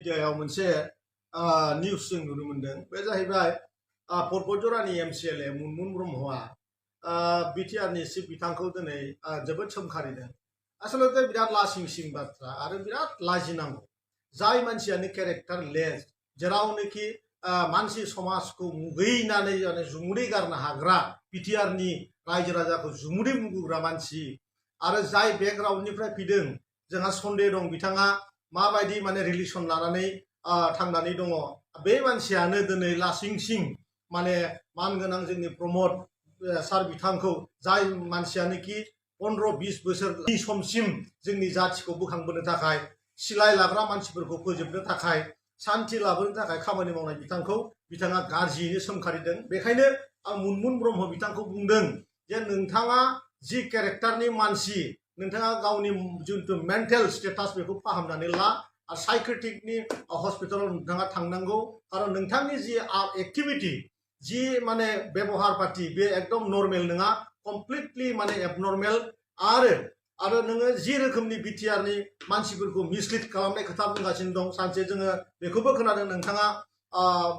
मिडियायाव मोनसे निउस जों नुनो मोनदों बे जाहैबाय परबतजरानि एमसिएलए मुनमुन ब्रह्मआ बिटिआरनि चिफ बिथांखौ दिनै जोबोद सोमखारिदों आसलते बिराद लासिंसिं बाथ्रा आरो बिराद लाजिनांगौ जाय मानसियानो केरेक्टार लेस जेरावनोखि मानसि समाजखौ मुगैनानै जुमुदै गारनो हाग्रा बिटिआरनि रायजो राजाखौ जुमुदै मुगैग्रा मानसि आरो जाय बेकग्राउन्डनिफ्राय फैदों जोंहा सन्देह दं बिथाङा माबायदि माने रिलेसन लानानै थांनानै दङ बे मानसियानो दिनै लासिंसिं माने मानगोनां जोंनि प्रमद सार बिथांखौ जाय मानसियानोखि 15-20 बोसोरनि समसिम जोंनि जाथिखौ बोखांबोनो थाखाय सिलाय लाग्रा मानसिफोरखौ फोजोबनो थाखाय शान्ति लाबोनो थाखाय खामानि मावनाय बिथांखौ बिथाङा गाज्रियैनो सोमखारिदों बेखायनो आं मुनमुन ब्रह्म बिथांखौ बुंदों जे नोंथाङा जि केरेक्टारनि मानसि नोंथाङा गावनि जिथु मेन्टेल स्टेटास बेखौ फाहामनानै ला आरो साइकेट्रिकनि हस्पिटालाव नोंथाङा थांनांगौ खारन नोंथांनि जि एक्टिभिटी जि माने व्यवहार पाति बे एकदम नर्मेल नङा कमप्लिटलि माने एबनर्मेल आरो नोङो जि रोखोमनि बिटिआरनि मानसिफोरखौ मिसलिड खालामनाय खोथा बुंगासिनो दं सानसे जोङो बेखौबो खोनादों नोंथाङा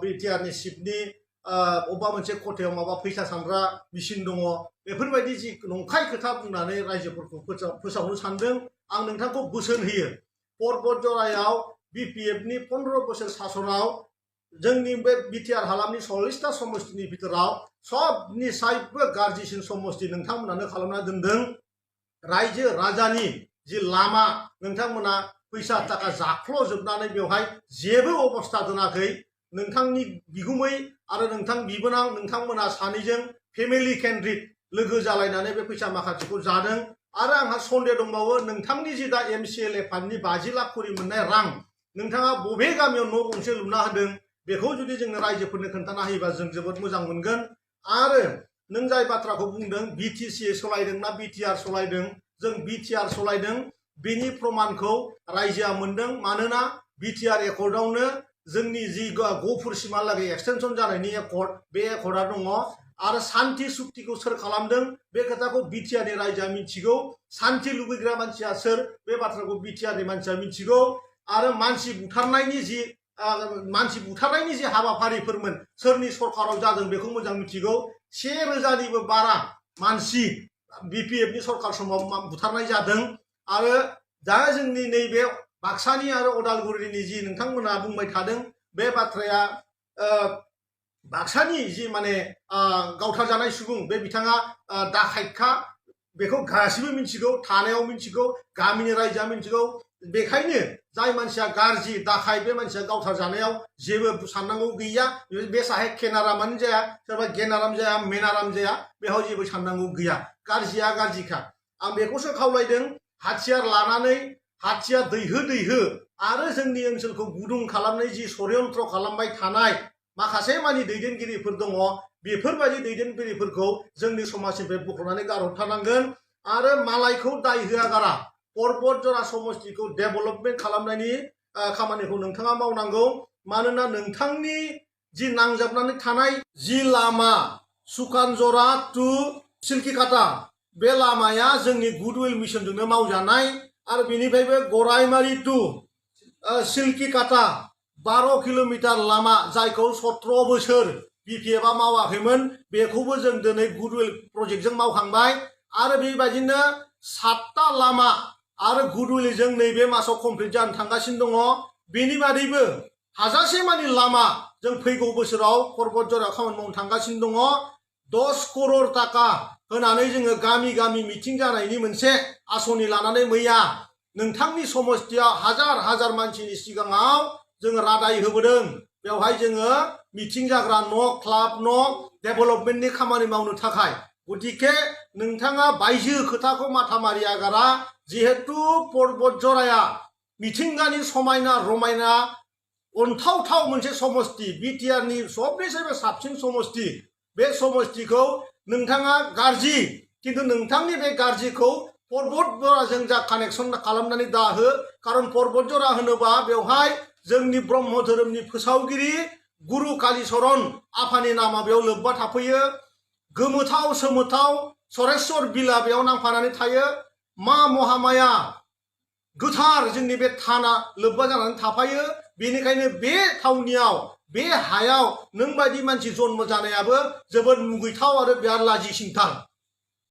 बिटिआरनि चिफनि अबेबा मोनसे खथायाव माबा फैसा सानग्रा मेसिन दङ बेफोरबायदि जि नंखाय खोथा बुंनानै रायजोफोरखौ फोसावनो सानदों आं नोंथांखौ बोसोन होयो परबतजरायाव बिपिएफनि 15 बोसोर शासनाव जोंनि बे बिटिआर हालामनि 40टा समस्तिनि भितराव सबनिसायबो गाज्रिसिन समस्ति नोंथांमोनानो खालामना दोनदों रायजो राजानि जि लामा नोंथांमोना फैसा थाखा जाख्ल'जोबनानै बेवहाय जेबो अबस्था दोनाखै नोंथांनि बिगुमै आरो नोंथां बिबोनां नोंथांमोना सानैजों फेमिलि केन्द्रित लोगो जालायनानै बे फैसा माखासेखौ जादों आरो आंहा सन्देह दंबावो नोंथांनि जि दा एमसिएलए फान्डनि 50 लाख करि मोननाय रां नोंथाङा बबे गामियाव न' गंसे लुना होदों बेखौ जुदि जोंनो रायजोफोरनो खोन्थाना होयोबा जों जोबोद मोजां मोनगोन आरो नों जाय बाथ्राखौ बुंदों बिटिसि सलायदों ना बिटिआर सलायदों जों बिटिआर सलायदों बेनि प्रमाणखौ रायजोआ मोनदों मानोना बिटिआर एकर्डआवनो जोंनि जि गफुरसिमहालागै एक्सटेनसन जानायनि एकर्ड बे एकर्डआ दङ आरो शान्ति सुक्तिखौ सोर खालामदों बे खोथाखौ बिटिआरनि रायजोआ मिथिगौ शान्ति लुबैग्रा मानसिया सोर बे बाथ्राखौ बिटिआरनि मानसिया मिथिगौ आरो मानसि बुथारनायनि जि हाबाफारिफोरमोन सोरनि सरकाराव जादों बेखौ मोजां मिथिगौ 1000निबो बारा मानसि बिपिएफनि सरकार समाव बुथारनाय जादों आरो दा जोंनि नैबे बाक्सानि आरो उदालगुरिनि जि नोंथांमोना बुंबाय थादों बे बाथ्राया बाक्सानि जि माने गावथार जानाय सुबुं बे बिथाङा डाकाइतखा बेखौ गासिबो मिथिगौ थानायाव मिथिगौ गामिनि रायजोआ मिथिगौ बेखायनो जाय मानसिया गाज्रि डाकाइत बे मानसिया गावथार जानायाव जेबो साननांगौ गैया बे साहे केनारामानो जाया सोरबा गेनाराम जाया मेनाराम जाया बेयाव जेबो साननांगौ गैया गाज्रिया गाज्रिखा आं बेखौसो खावलायदों हाथियार लानानै हाथियार दैहो आरो जोंनि ओनसोलखौ गुदुं खालामनाय जि षड्यन्त्र खालामबाय थानाय माखासे मानि दैदेनगिरिफोर दङ बेफोरबायदि दैदेनगिरिफोरखौ जोंनि समाजनिफ्राय बख'नानै गारहरथारनांगोन आरो मालायखौ दाय होआगारा परबतजरा समस्तिखौ डेभेलपमेन्ट खालामनायनि खामानिखौ नोंथाङा मावनांगौ मानोना नोंथांनि जि नांजाबनानै थानाय जि लामा सुकानजरा टु सिल्किकाटा बे लामाया जोंनि गुडविल मिशनजोंनो मावजानाय आरो बेनिफ्रायबो गरायमारि टु सिल्किकाटा 12 किल'मिटार लामा जायखौ 17 बोसोर बिपिएफआ मावाखैमोन बेखौबो जों दिनै गुडविल प्रजेक्टजों मावखांबाय आरो बेबायदिनो 7टा लामा आरो गुडविलजों नैबे मासाव कमप्लिट जानो थांगासिनो दङ बेनि बादैबो हाजासे मानि लामा जों फैगौ बोसोराव परबतजरायाव खामानि मावनो थांगासिनो दङ 10 करोड़ टाका होनानै जोङो गामि गामि मिटिं जानायनि मोनसे आसनि लानानै मैया नोंथांनि समस्तियाव हाजार मानसिनि सिगाङाव जोङो रादाय होबोदों बेवहाय जोङो मिटिं जाग्रा न' क्लाब न' डेभेलपमेन्टनि खामानि मावनो थाखाय गतिके नोंथाङा बायजो खोथाखौ माथा मारियागारा जिहेतु परबतजराया मिथिंगानि समायना रमायना अनथावथाव मोनसे समस्ति बिटिआरनि सबनिफ्रायबो साबसिन समस्ति बे समस्तिखौ नोंथाङा गाज्रि किन्तु नोंथांनि बे गाज्रिखौ परबतजराजों जा कानेक्सन खालामनानै दाहो खारन परबतजरा होनोबा बेवहाय जोंनि ब्रह्म धोरोमनि फोसावगिरि गुरु कालिचरन आफानि नामा बेयाव लोब्बा थाफैयो गोमोथाव सोमोथाव सरेश्वर बिला बेयाव नांफानानै थायो मा महामाया गोथार जोंनि बे थाना लोब्बा जानानै थाफायो बेनिखायनो बे थावनियाव बे हायाव नों बायदि मानसि जन्म जानायाबो जोबोद मुगैथाव आरो बिराद लाजिसिंथार